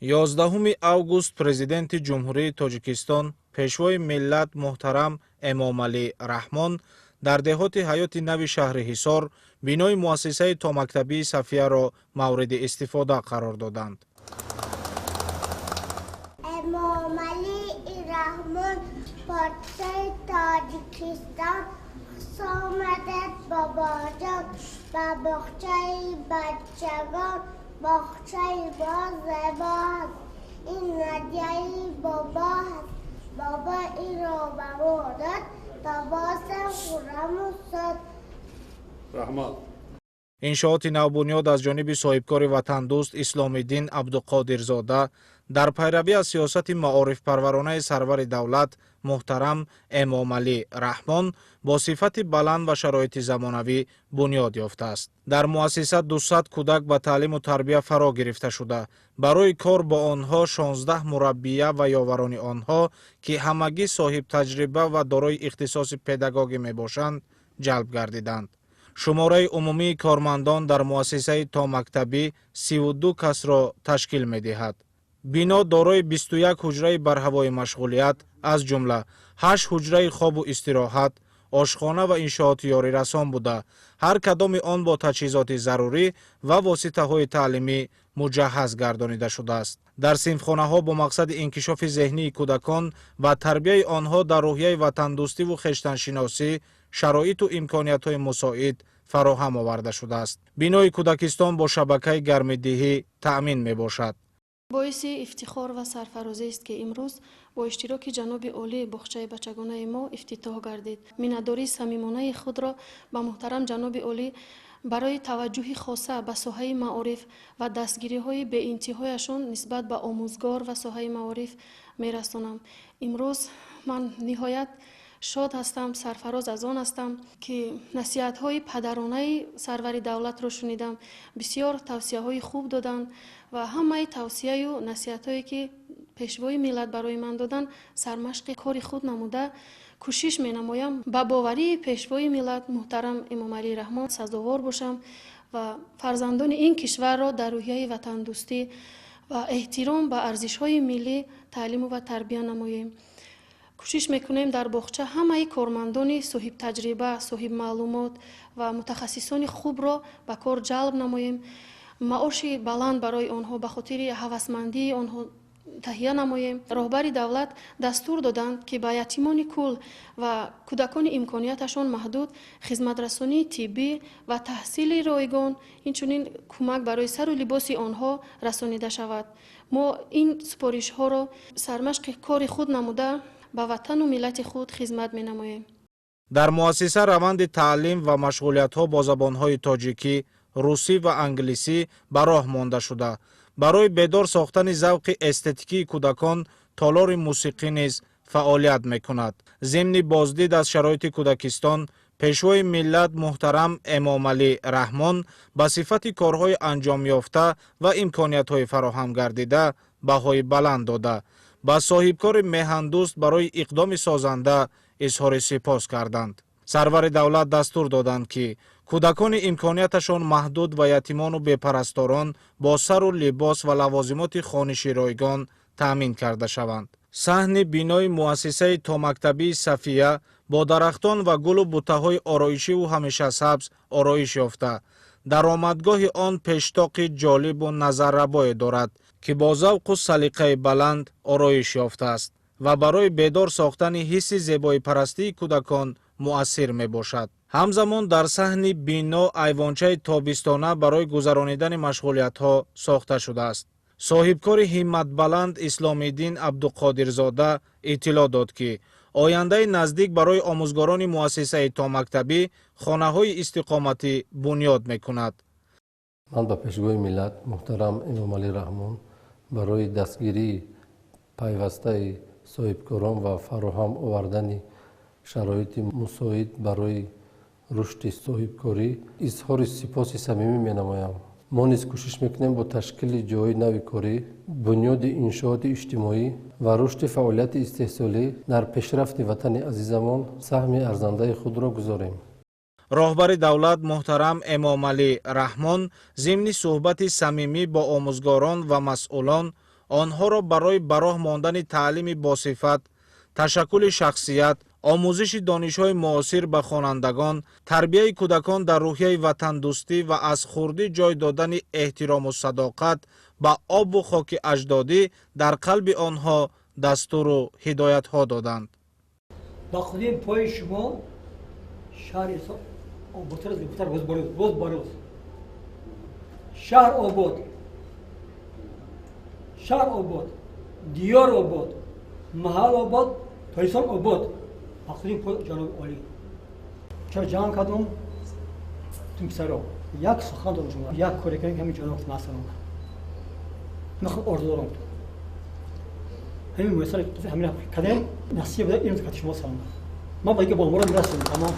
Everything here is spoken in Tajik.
11 август Президенти Ҷумҳурии Тоҷикистон, Пешвои миллат муҳтарам Эмомалӣ Раҳмон дар деҳоти Ҳаёти Нави шаҳри Ҳисор бинои муассисаи томактабии Сафияро мавриди истифода қарор доданд. Эмомалӣ Раҳмон, подшоҳи Тоҷикистон, хуш омадед, бобоҷон, ба боғчаи бачагон. Боғчаи боз зебо аст, ин ҳадияи бобо аст. Бобо инро ба мо дод, то бошем хурраму шод. Раҳмат. Иншооти навбунёд аз ҷониби соҳибкори ватандӯст Исломиддин Абдуқодирзода дар пайравӣ аз сиёсати маорифпарваронаи сарвари давлат муҳтарам Эмомалӣ Раҳмон бо сифати баланд ва шароити замонавӣ бунёд ёфтааст. Дар муассиса 200 кӯдак ба таълиму тарбия фаро гирифта шуда, барои кор бо онҳо 16 мураббия ва ёварони онҳо, ки ҳамагӣ соҳибтаҷриба ва дорои ихтисоси педагогӣ мебошанд, ҷалб гардиданд. Шумораи умумии кормандон дар муассисаи томактабӣ 32 касро ташкил медиҳад. Бино дорои 21 ҳуҷраи барҳавои машғулият, аз ҷумла 8 ҳуҷраи хобу истироҳат, ошхона ва иншооти ёрирасон буда, ҳар кадоми он бо таҷҳизоти зарурӣ ва воситаҳои таълимӣ муҷаҳҳаз гардонида шудааст. Дар синфхонаҳо бо мақсади инкишофи зеҳнии кӯдакон ва тарбияи онҳо дар рӯҳияи ватандӯстиву хештаншиносӣ шароиту имкониятҳои мусоид фароҳам оварда шудааст. Бинои кӯдакистон бо шабакаи гармидиҳӣ таъмин мебошад. Боиси ифтихор ва сарфарозист, ки имрӯз бо иштироки ҷаноби олӣ боғчаи бачагонаи мо ифтитоҳ гардид. Миннатдории самимонаи худро ба муҳтарам ҷаноби олӣ барои таваҷҷӯҳи хоса ба соҳаи маориф ва дастгириҳои беинтиҳояшон нисбат ба омӯзгор ва соҳаи маориф мерасонам. Имрӯз ман ниҳоят шод ҳастам, сарфароз аз он ҳастам, ки насиҳатҳои падаронаи сарвари давлатро шунидам. Бисёр тавсияҳои хуб доданд ва ҳамаи тавсияю насиҳатҳое, ки Пешвои миллат барои ман доданд, сармашқи кори худ намуда, кӯшиш менамоям ба боварии Пешвои миллат муҳтарам Эмомалӣ Раҳмон сазовор бошам ва фарзандони ин кишварро дар рӯҳияи ватандӯстӣ ва эҳтиром ба арзишҳои миллӣ таълиму ва тарбия намоем. Кӯшиш мекунем дар боғча ҳамаи кормандони соҳибтаҷриба, соҳибмаълумот ва мутахассисони хубро ба кор ҷалб намоем, маоши баланд барои онҳо ба хотири ҳавасмандии онҳо таҳия намоем. Роҳбари давлат дастур доданд, ки ба ятимони кул ва кӯдакони имконияташон маҳдуд хизматрасонии тиббӣ ва таҳсили ройгон, инчунин кӯмак барои сару либоси онҳо расонида шавад. Мо ин супоришҳоро сармашқи кори худ намуда, ба ватану миллати худ хизмат менамоем. Дар муассиса раванди таълим ва машғулиятҳо бо забонҳои тоҷикӣ, русӣ ва англисӣ ба роҳ монда шуда, барои бедор сохтани завқи эстетикии кӯдакон толори мусиқӣ низ фаъолият мекунад. Зимни боздид аз шароити кӯдакистон Пешвои миллат муҳтарам Эмомалӣ Раҳмон ба сифати корҳои анҷомёфта ва имкониятҳои фароҳам гардида баҳои баланд дода, ба соҳибкори меҳандӯст барои иқдоми созанда изҳори сипос карданд. Сарвари давлат дастур доданд, ки кӯдакони имконияташон маҳдуд ва ятимону бепарасторон бо сару либос ва лавозимоти хониши ройгон таъмин карда шаванд. Саҳни бинои муассисаи томактабии Сафия бо дарахтон ва гулу буттаҳои ороишиву ҳамешасабз ороиш ёфта, даромадгоҳи он пештоқи ҷолибу назаррабое дорад, ки бо завқу салиқаи баланд ороиш ёфтааст ва барои бедор сохтани ҳисси зебоипарастии кӯдакон муассир мебошад. Ҳамзамон дар саҳни бино айвончаи тобистона барои гузаронидани машғулиятҳо сохта шудааст. Соҳибкори ҳимматбаланд Исломиддин Абдуқодирзода иттилоъ дод, ки ояндаи наздик барои омӯзгорони муассисаи томактабӣ хонаҳои истиқоматӣ бунёд мекунад. Ман ба Пешгоҳи миллат муҳтарам Эмомалӣ Раҳмон барои дастгирии пайвастаи соҳибкорон ва фароҳам овардани шароити мусоид барои рушди соҳибкорӣ изҳори сипоси самимӣ менамоям. Мо низ кӯшиш мекунем бо ташкили ҷойҳои нави корӣ, бунёди иншооти иҷтимоӣ ва рушди фаъолияти истеҳсолӣ дар пешрафти ватани азизамон саҳми арзандаи худро гузорем. Роҳбари давлат муҳтарам Эмомалӣ Раҳмон зимни суҳбати самимӣ бо омӯзгорон ва масъулон Онҳоро барои ба роҳ мондани таълими босифат, ташаккули шахсият, омӯзиши донишҳои муосир ба хонандагон, тарбияи кӯдакон дар рӯҳияи ватандӯстӣ ва аз хурдӣ ҷой додани эҳтирому садоқат ба обу хоки аҷдодӣ дар қалби онҳо дастуру ҳидоятҳо доданд. Ба худи пои шумо шаҳри ободтар, зеботар рӯз ба рӯз, рӯз ба рӯз. Шаҳр обод, шаҳр обод, диёр обод, маҳал обод, Тоҷикистон обод. Ба худи пои ҷаноби олӣ. Чаро ҷанг кардум? Тун писаро як сухан додам, шумо як коре кардем, ҳамин ҷаноб масалан. Ман худ орзу дорам. Ҳамин муяссар ҳамин кардем, насиб буда имрӯз кати шумо салом. Ман ба бомборо мерасонам, тамом.